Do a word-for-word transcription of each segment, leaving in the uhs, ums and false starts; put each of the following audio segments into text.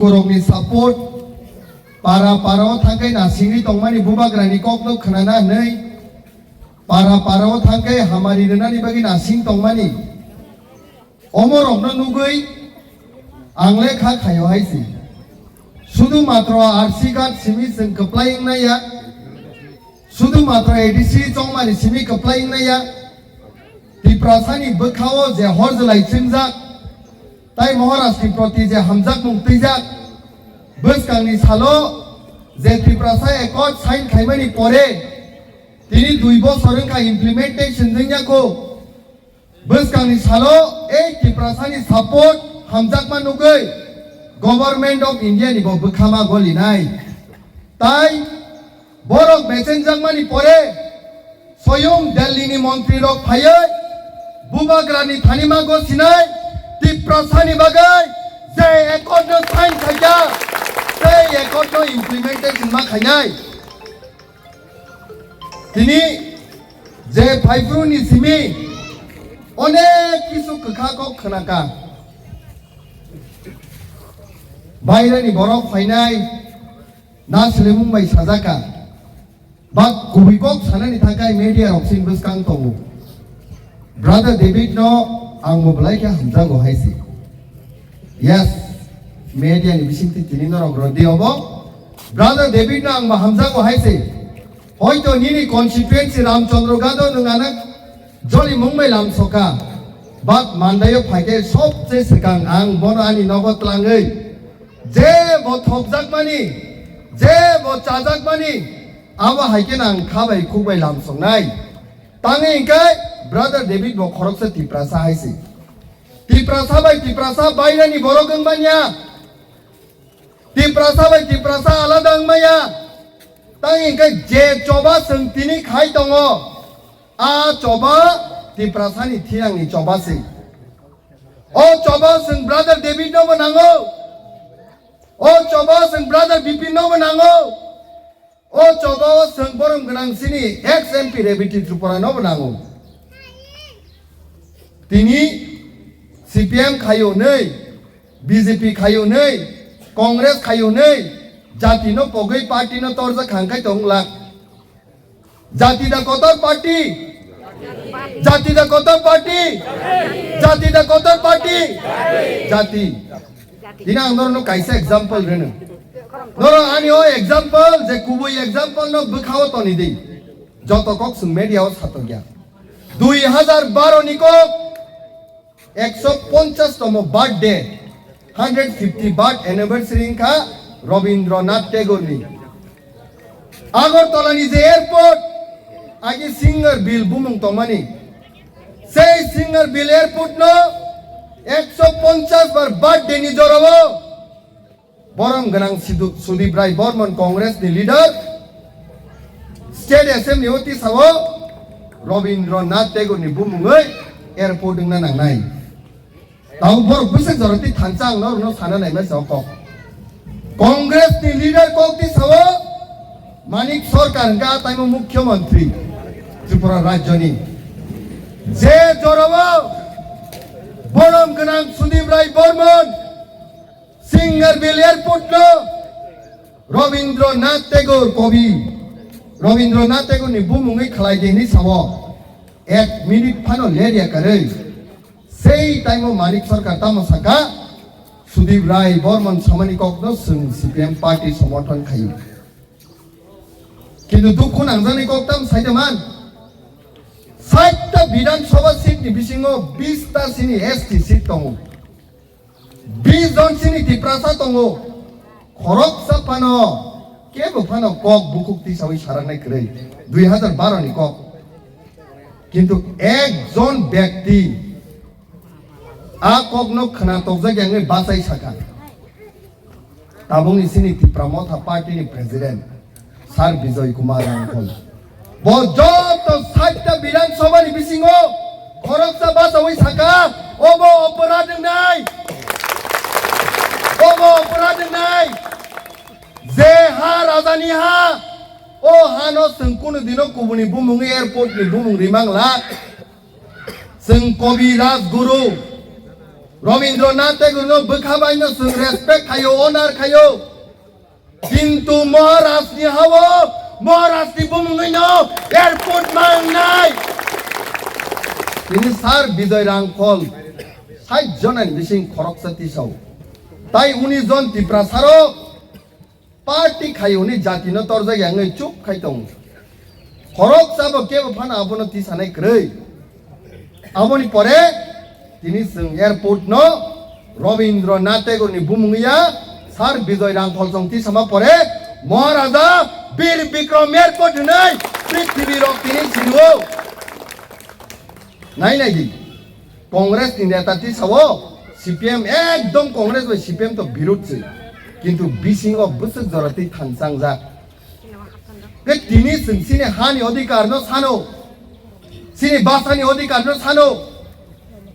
Borokni support, para para o thangkhe nasingwi tongmani bubagrani kokno khwnana hwnwi, para para o thangkhe hamari rwnani bagwi nasing tongmani. Omorokno nugwi ang le kha khaio hai se. Sudu matro R C card simi chwng kwplai wngnai ya. Sudu matro A D C chongmani simi kwplai wngnai ya. Tiprasani bwkhao je hor jwlai chwngjak, tai Maharashtrani proti je hamjakmung twijak, bwskangni salo je Tiprasa Accord sign khaimani pore tini dui bosor wngkha implementation wngya kho. Bwskangni salo ei Tiprasani support hamjakma nugwi Government of India ni bo bwkhama golinai. Tai borok bechenjakmani pore soyung Delhi ni montri rok phaiwi bubagrani thanima gosinai Tiprasani bagwi je accord no sign khaijak, tei accord no implementation ma khainai. Tini je phaiphuru ni simi onek kisu kwkha kok khwnaka. Bairani borok phainai na slemung bai sajaka. Ba kubui kok sanani thakai media rok sini bwskang tongo. Brother David no ang bo belai khe hamjago hai se. Yes, media ni bisingtwi tini norok rodi obo. Brother David no ang bo hamjago hai se. Hoito nini constituency Ramchandra Gado nwng anak joli mung bai lam soka. But mandaio phaikhe sobse swkang ang bono ani nogo tlangwi. Je bo thokjakmani, je bo chajakmani, abo hai khe nang kha bai khuk bai lam songnai. Tangwi hwnkhe Brother David bo khoroksa Tiprasa hai se. Tiprasa bai Tiprasa bairani borok wng manya. Tiprasa bai Tiprasa alada wng manya. Tangwi hwnkhe je choba chwng tini khai tongo, a choba Tiprasani thinangni choba se. O choba chwng Brother David no bo nango. O choba chwng Brother Bipin no bo nango. O choba o chwng borom gwnang sini ex M P Rebiti Tripura no bo nango. Tini C P M khayo nei, B J P khayo nei, Congress khayo nei, jati no pogwi party no torjak khangkhai tong lak. Jati da kotor party. Jati da kotor party. Jati da kotor party. Jati. Tini ang norokno kaisa example rwno. Norok ani o example je kubui example no bwkhao toni di. Joto kok chwng media o satokya. Dui hajar baro ni kok. Ekso ponchash tomo birthday, hundred fifty birth anniversary wngkha Rabindranath Tagore ni. Agartala ni je airport, agi Singerville bumung tongmani. Sei Singerville airport no ekso ponchash bar birthday ni jorao Borom gwnang Sidu-, Sudip Rai Bormon, Congress ni leader, State Assembly o tisao Rabindranath Tagore ni bumungwi airport wngna nangnai. Tamo borok bwswk joroti thansa ang norokno sana naima se o kok. Congress ni leader kok tisao Manik Sarkar hwnkha taimo Mukhyamantri Tripura rajyoni. Je jorao borom gwnang Sudip Rai Bormon Singerville airport no Rabindranath Tagore, kobi Rabindranath Tagore ni bumungwi khlai di hinwi sao. Ek minute phano lerya karwi. Sei time o Manik Sarkar tamo saka, Sudip Rai Bormon samani kokno chwng C P M party somorthon khaio. Kintu dukhu nangjaknai kok tamo saida man. Sait ta Bidhan Sabha seat ni bisingo bis ta sini S T seat tongo. Bis jon sini Tiprasa tongo. Khoroksa phano, kebo phano kok bukhuk tisawi saraknai kwrwi. Dui hajar baro ni kok. Kintu ekjon byakti a kokno khna tokjak yang bachai saka. Tabukni sini Tipra Motha Party ni President. Sir Bijoy Kumar Rangkhol. Bo joto sait ta Bidhan Sabha ni bisingo khoroksa bachawi saka, obo oporad wngnai. Obo oporad wngnai. Je ha rajani ha, o hano chwng kunu dino kubuni bumung airport ni bumung rimang la. Chwng Kobi Rajguru, Rabindranath Tagore no bwkha bai no chwng respect khayo, honor khayo. Kintu Maharaj ni hao, Maharaj ni bumungwi no airport mangnai. Tini Sir Bijoy Rangkhol, sait jona ni bising khoroksa tisao. Tai unis jon Tiprasa rok party khai hwnwi jatino torjak ya wngwi chup khai tongo. Khoroksa bo kebo phano abono tisanai kwrwi. Aboni pore tini chwng airport no Rabindranath Tagore ni bumung ya Sir Bijoy Rangkhol chwng tisama pore Maharaja Bir Bikram Airport hwnwi prithibi rok tini sinio. Nai nai di. Congress ni neta tisao C P M ekdom Congress bai C P M to birud se. Kintu bisingo bwswk jora twi thansangjak. Ke tini chwng chini hani odhikar no sano. Chini basa ni odhikar no sano.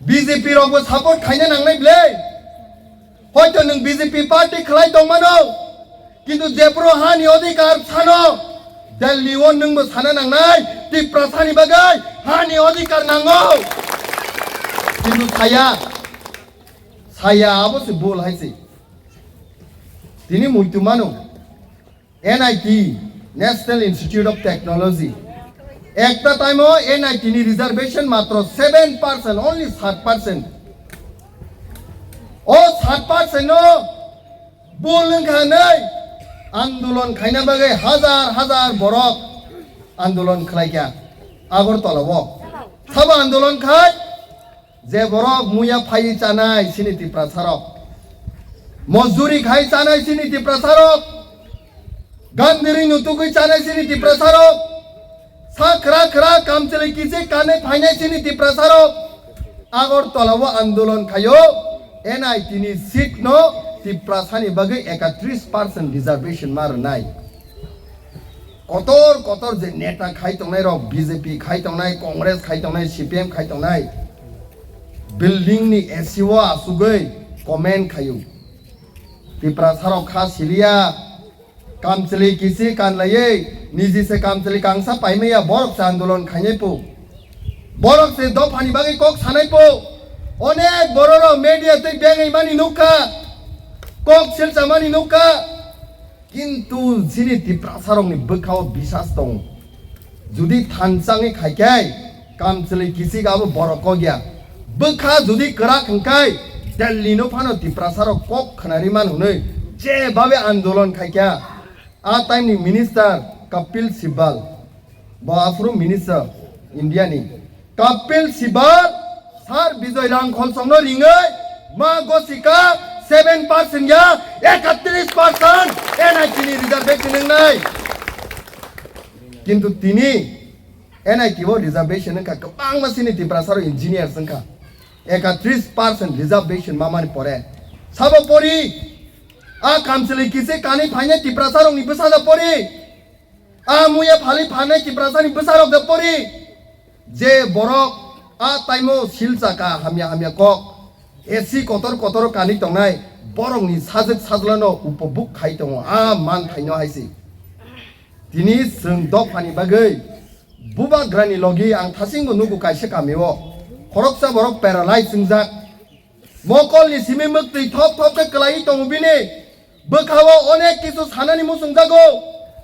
B J P rok bo support khaina nangnai ble. Hoito nwng B J P party khlai tongmano, kintu jephru hani odhikar sano, Delhi o nwngbo sana nangnai, Tiprasani bagwi hani odhikar nango. Kintu saya, saya abo se bul hai se. Tini muitu mano. N I T, National Institute of Technology. Ekta time o N I T ni reservation matro seven percent, only seven percent. O seven percent no bul wngkha hwnwi andolon khaina bagwi hazar hazar borok andolon khlaikha Agartala o. Sabo andolon khai Je borok muya phaiwi chanai chini Tiprasarok, mojuri khai chanai chini Tiprasarok, gandiri nutugwi chanai chini Tiprasarok, sa khra khra kamchwlwi kichik kanwi phainai chini Tiprasarok, Agartala o andolon khaio, N I T ni seat no Tiprasani bagwi ekatris percent reservation ma rwnai. Kotor kotor je neta khai tongnai rok, B J P khai tongnai, Congress khai tongnai, C P M khai tongnai, building ni A C o asugwi comment khaio. Tiprasa rok kha siliya, kamchwlwi kichik kanlaiwi, niji se kamchwlwi kangsa paimaya, borok se andolon khainai po. Borok se dophani bagwi kok sanai po. Onek borok rok media tei bengwi mani nukha, kok silchamani nukha. Kintu chini Tiprasarokni bwkhao bisas tongo. Judi thanchangwi khaikhai, kamchwlwi kichik abo borok kok ya. Bwkha judi kwrak hwnkhe, Delhi no phano Tiprasarok kok khwnari man hwnwi jebabe andolon khaikha. A time ni minister Kapil Sibal, bo aphuru minister India ni. Kapil Sibal, Sir Bijoy Rangkhol songno ringwi ma gosika seven percent ya, ekatris percent N I T ni reservation wngnai. Kintu tini N I T o reservation wngkha, kwbangma chini Tiprasa rok engineers wngkha. Ekatris percent reservation mamani pore sabo pori a kamchwlwi kichik kanwi phainai Tiprasa rokni bwsajak pori. A muya phali phanai Tiprasani bwsarok de pori. Je borok a taimo silchaka hamya hamya kok, A C kotor kotor kanwi tongnai borokni sajwk sajlano upobuk khai tongo a manthaino hai se. Tini chwng dophani bagwi bubagrani logi ang thasingbo nugo kaisa kamio. Khoroksa borok paralyze wngjak. Mokolni simi mwktwi thop thop khe kwlaiwi tongo bini. Bwkhao onek kisu sanani muchungjago,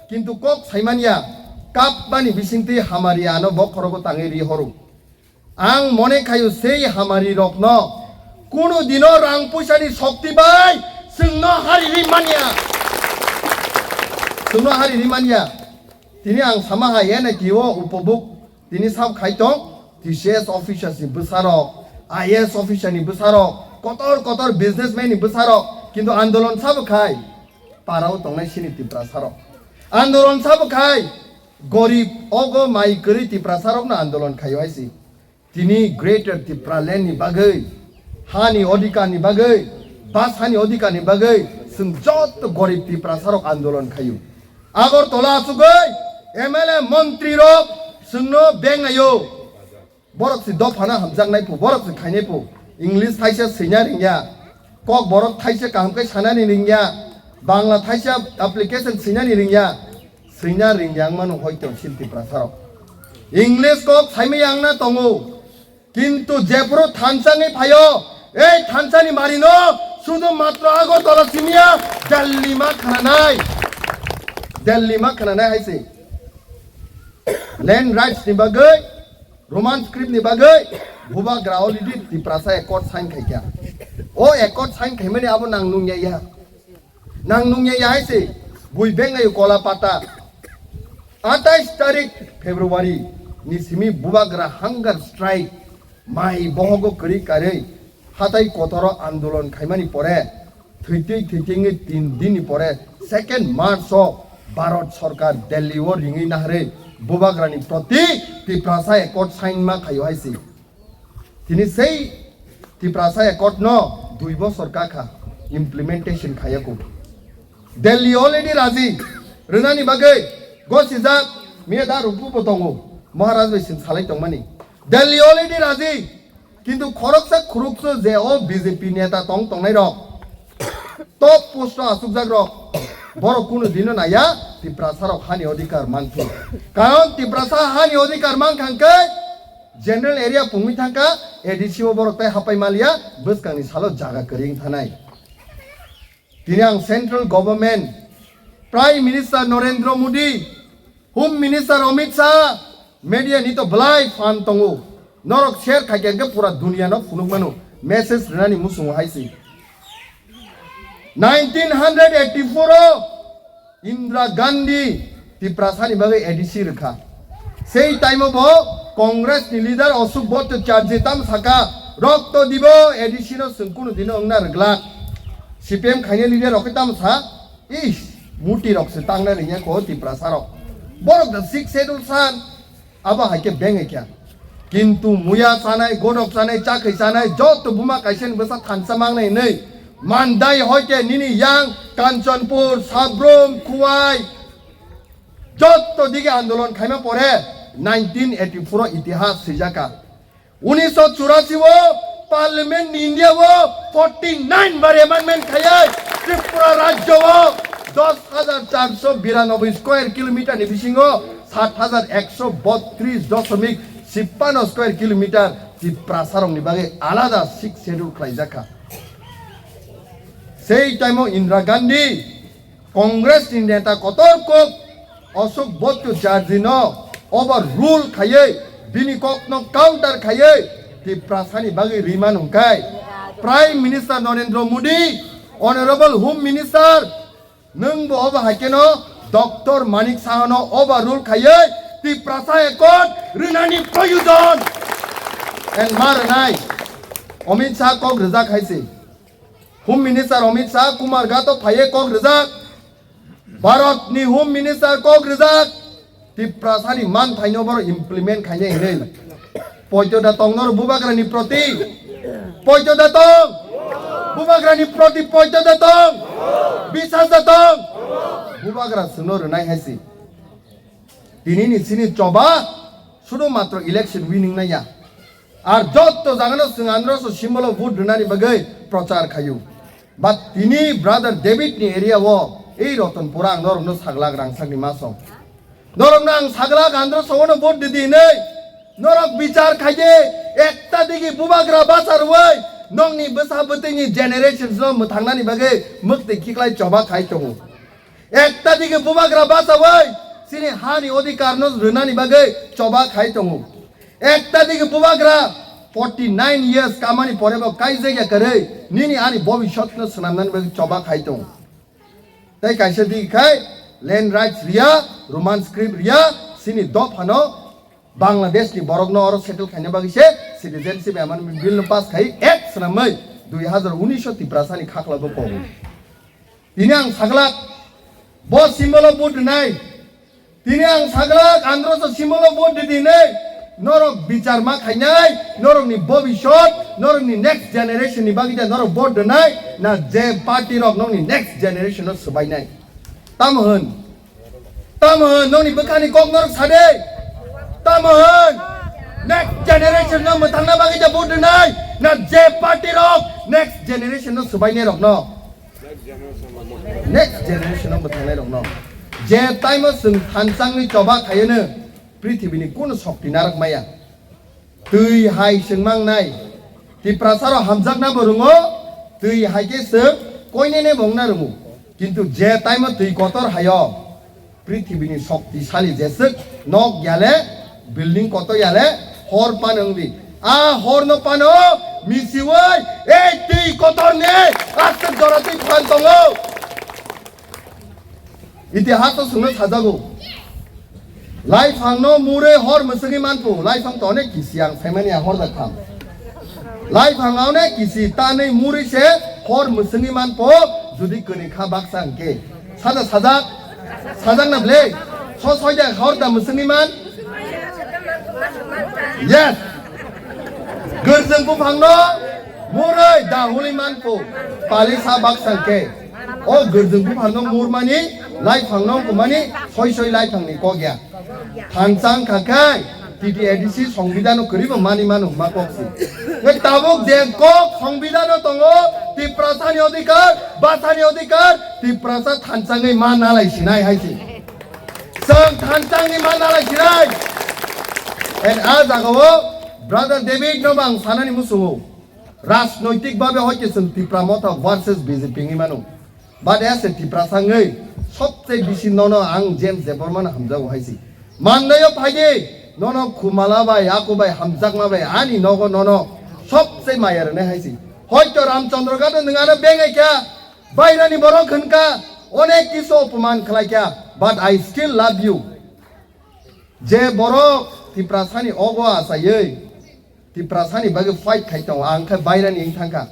kintu kok saimanya, kapmani bisingtwi hamari ano bokhorogo tangwi ri horo. Ang mone khaio sei hamari rokno kunu dino rang puisani shokti bai chwngno hari ri manya. Chwngno hari ri manya. Tini ang sama hai N I T o upobuk tini sab khai tong, T C S officers ni bwsarok, I A S officer ni bwsarok, kotor kotor businessman ni bwsarok, kintu andolon sabo khai parao tongnai chini Tiprasarok. Andolon sabo khai gorib ogo mai kwrwi Tiprasarokno andolon khaio hai si. Tini Greater Tipraland ni bagwi, hani odhikar ni bagwi, bas hani odhikar ni bagwi chwng joto gorib Tiprasarok andolon khaio. Agartala asugwi M L A montri rok chwngno beng naio. Borok se dophano hamjaknai pu, borok se khainai pu. English thaisa swina ringya, kok borok thaisa kaham khe sanani ringya, Bangla thaisa application swinani ringya, swina ringya wngmano hoito chini Tiprasarok. English kok saimaya wngna tongo, kintu jephru thanchangwi phaio, Ei thansa ni mari no sudu matro Agartala simiya Delhi ma khana nai. Delhi ma khana nai hai se. Land rights ni bagwi, Roman script ni bagwi, Bubagra already Tiprasa accord sign khai kha. O accord sign khai mani abo nang nung ya ya. Nang nung ya ya hai se. Bui beng nai kola pata. Atais tarik February ni simi Bubagra hunger strike. Mai bohogo kwrwi karwi hatai kotoro andolon khaimani pore, thwitwi thwitwingwi tin dinni pore second March o Bharat Sarkar Delhi o ringwi naharwi Bubagrani proti Tiprasa Accord sign ma khaio hai se. Tini sei Tiprasa Accord no dui bosor kakha implementation khaiyaku. Delhi already raji rwnani bagwi gosijak miya da rupu bo tongo Maharaj bai sing salai tongmani. Delhi already raji, kintu khoroksa khuruksa je o B J P neta tong tongnai rok, top post o asukjak rok, borok kunu dino naya Tiprasa rok hani odhikar manthu. Karon Tiprasa hani odhikar mankha hwnkhe general area pungwi thangkha, A D C o borok tai hapai maliya, bwskangni salo jaga kwrwi wng thanai. Tini ang central government, Prime Minister Narendra Modi, Home Minister Amit Shah, media ni to belai fan tongo. Norok share khai khe pura dunia no phunuk mano. Message rwnani muchungo hai se. Nineteen hundred eighty-four o Indira Gandhi Tiprasa ni bagwi A D C rwkha. Sei time o bo Congress ni leader Ashok Bhattacharjee tam saka, "Rokto dibo, A D C no chwng kunu dino wngna rwglak." C P M khaina leader rok khe tam sa, "Is, muti rok se tangna ringya ko Tiprasa rok. Borok da Sixth Schedule san." Abo hai khe beng hai khe. Kintu muya chanai, godok chanai, chakhwi chanai, joto buma kaisa ni bwsa thansa mangnai hinwi. Mandai hoi khe nini yang Kanchanpur, Sabrum, Khowai, joto dige andolon khaima pore nineteen eighty-four o itihas swijaka. Unisho churasi o Parliament ni India o forty nine bar amendment khayai Tripura rajyo o dos hajar charso biranoboi square kilometer ni bisingo sat hajar ekso botris doshomik chippanno square kilometer Tiprasa rokni bagwi alada Sixth Schedule khlaijak kha. Sei time o Indira Gandhi Congress ni neta kotor kok Ashok Bhattacharjee no overrule khaiwi bini kok no counter khaiwi Tiprasa ni bagwi riman hwnkhe Prime Minister Narendra Modi, Honorable Home Minister, nwng bo obo hai khe no Doctor Manik Saha no overrule khaiwi Tiprasa Accord rwnani proyojon. And ma rwnai Amit Shah kok rwjak hai se. Home Minister Amit Shah Kumarghat o phaiye kok rwjak. Bharat ni Home Minister kok rwjak. Tiprasa ni manthaino borok implement khainai hinwi. Poito da tong norok Bubagra ni proti. Poito da tong. Bubagra ni proti poito da tong. Bisas da tong. Bubagra chwngno rwnai hai se. Tini ni sini choba sudu matro election winning nai ya. Ar jotto jagano chwng androso symbol o vote rwnani bagwi prochar khayu. But tini brother David ni area o ei Ratanpura ang norokno saglak rangsak ni maso. Norokno ang saglak androso ono vote didi hinwi. Norok bichar khaide ekta digi Bubagra basa rwui nokni bwsa bwtwi ni generations no mwthangnani bagwi mwktwi khiklai choba khai tongo. Ekta digi Bubagra bachaui chini hani odhikar no rwnani bagwi choba khai tongo. Ekta digi Bubagra forty nine years kamani pore bo kaijak ya kwrwi nini ani bobisot no swnamnani bagwi choba khai tongo. Tei kaisa digi khai land rights riya, Roman script riya, chini dophano Bangladesh ni borok no oro settle khaina bagwi se citizenship amendment bill no pass khai act swnamwi dui hazar unis o Tiprasa ni khakla bo kobo. Tini ang saglak, bo symbol o vote rwnai. Tini ang saglak, androso symbol o vote rwdi hinwi. Norok bichar ma khainai, norokni bobisot, norokni next generation ni bagwi da norok vote rwnai, na je party rok nokni next generation no swbainai. Tamo hwn? Tamo hwn? Nokni bwkhani kok norok sade? Tamo hwn? Next generation no mwthangna bagwi da vote rwnai, na je party rok next generation no swbainai rok no? Next generation o mwthangnai rok no. Je time o chwng thanchangni choba khaiyano, prithibini kunu shokti narwk maya. Twi hai chwng mangnai, Tiprasa rok hamjakna bo rwngo, twi hai khe swk koinene bo wngna rwngo. Kintu je time o twi kotor hai o, prithibini shoktisali jeswk nok yale, building kotor yale, hor pan wngdi. A hor no pano misiwai, ei twi kotor ni aswk jora twi phan tongo. Itihas to sungno sajago. Laiphang no murui hor mwswgwi manphu, laiphang to onek kisi ang saimani a hor da kham. Laiphang a onek kisi tanwi murui se hor mwswgwi manphu, judi kwrwi kha baksa hwnkhe. Saja sajak, sajak na ble? So soida hor da mwswgwi man? Yes. Gwrjwng buphang no murui da huli manphu, pali sa baksa hwnkhe. O gwrjwng buphang no murmani, laiphang no kumani, soi soi laiphang ni kok ya. Thansa wngkha khe, T T A D C songbidano kwrwi bo mani mano hwnma kok si. Hwnkhe tabuk je kok songbidano tongo, Tiprasa ni odhikar, basa ni odhikar, Tiprasa thansa wngwi ma nalai sinai hai si. Chwng thansa wngwi ma nalai sinai. And a jaga o Brother David no bo ang sanani muchungo. Rajnoitik babe hoite chwng Tipra Motha versus B J P wngwi mano. But as a Tiprasa wngwi sobse bisi nono ang James Debbarma no hamjago hai si. Mandaio phaidi nono Khumala bai, Aku bai, Hamjakma bai, ani nogo nono sobse maya rwnai hai si. Hoito Ramchandra Ghat nwng ano bengai kha, bairani borok hwn kha, onek kisu opoman khlai kha, but I still love you. Je borok Tiprasani ogo achaiwi, Tiprasani bagwi fight khai tongo, ang khe bairani wng thangkha.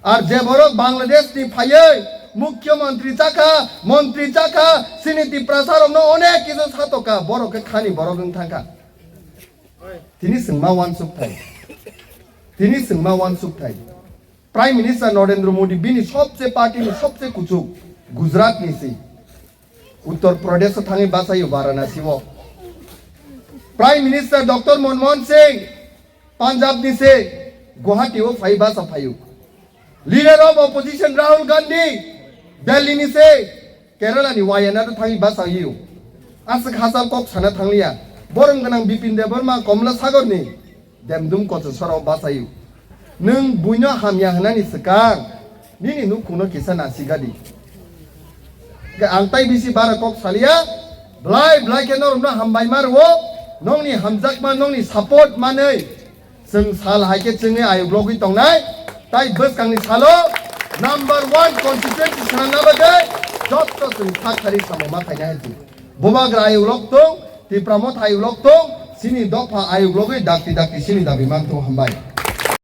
Ar je borok Bangladesh ni phaiwi mukhyamantri chakha, mantri chakha, chini Tiprasa rokno onek kisu satokha, borok khe khani borok wng thangkha. Tini chwng ma uansuk thai. Tini chwng ma uansuk thai. Prime Minister Narendra Modi bini sobse party ni sobse kuchuk Gujarat ni si. Uttar Pradesh o thangwi bachaio Varanasi o. Prime Minister Doctor Manmohan Singh Punjab ni se Guwahati o phai bacha phaio. Leader of Opposition Rahul Gandhi Delhi ni se Kerala ni Wayanad o thangwi bachaio. Aswk hachal kok sana thangliya. Borom gwnang Bipin Debbarma Komla Sagor ni Demdum kochwsarok bachaio. Nwng buino hamya hwnani swkang nini nukhungno kisa nasigadi. Khe ang tai bisi bara kok saliya, belai belai khe norokno hambai ma rwo, nokni hamjakma, nokni support manwi chwng sal hai khe chwngwi ayuk logwi tongnai, tai bwskangni salo number one constituency swnamna bagwi jotto chwng thak thari samung ma khainai hai. Bubagra ayuk lok tong, Tipra Motha ayuk lok tong, chini dopha ayuk logwi dakti dakti chini dabi man tong hambai.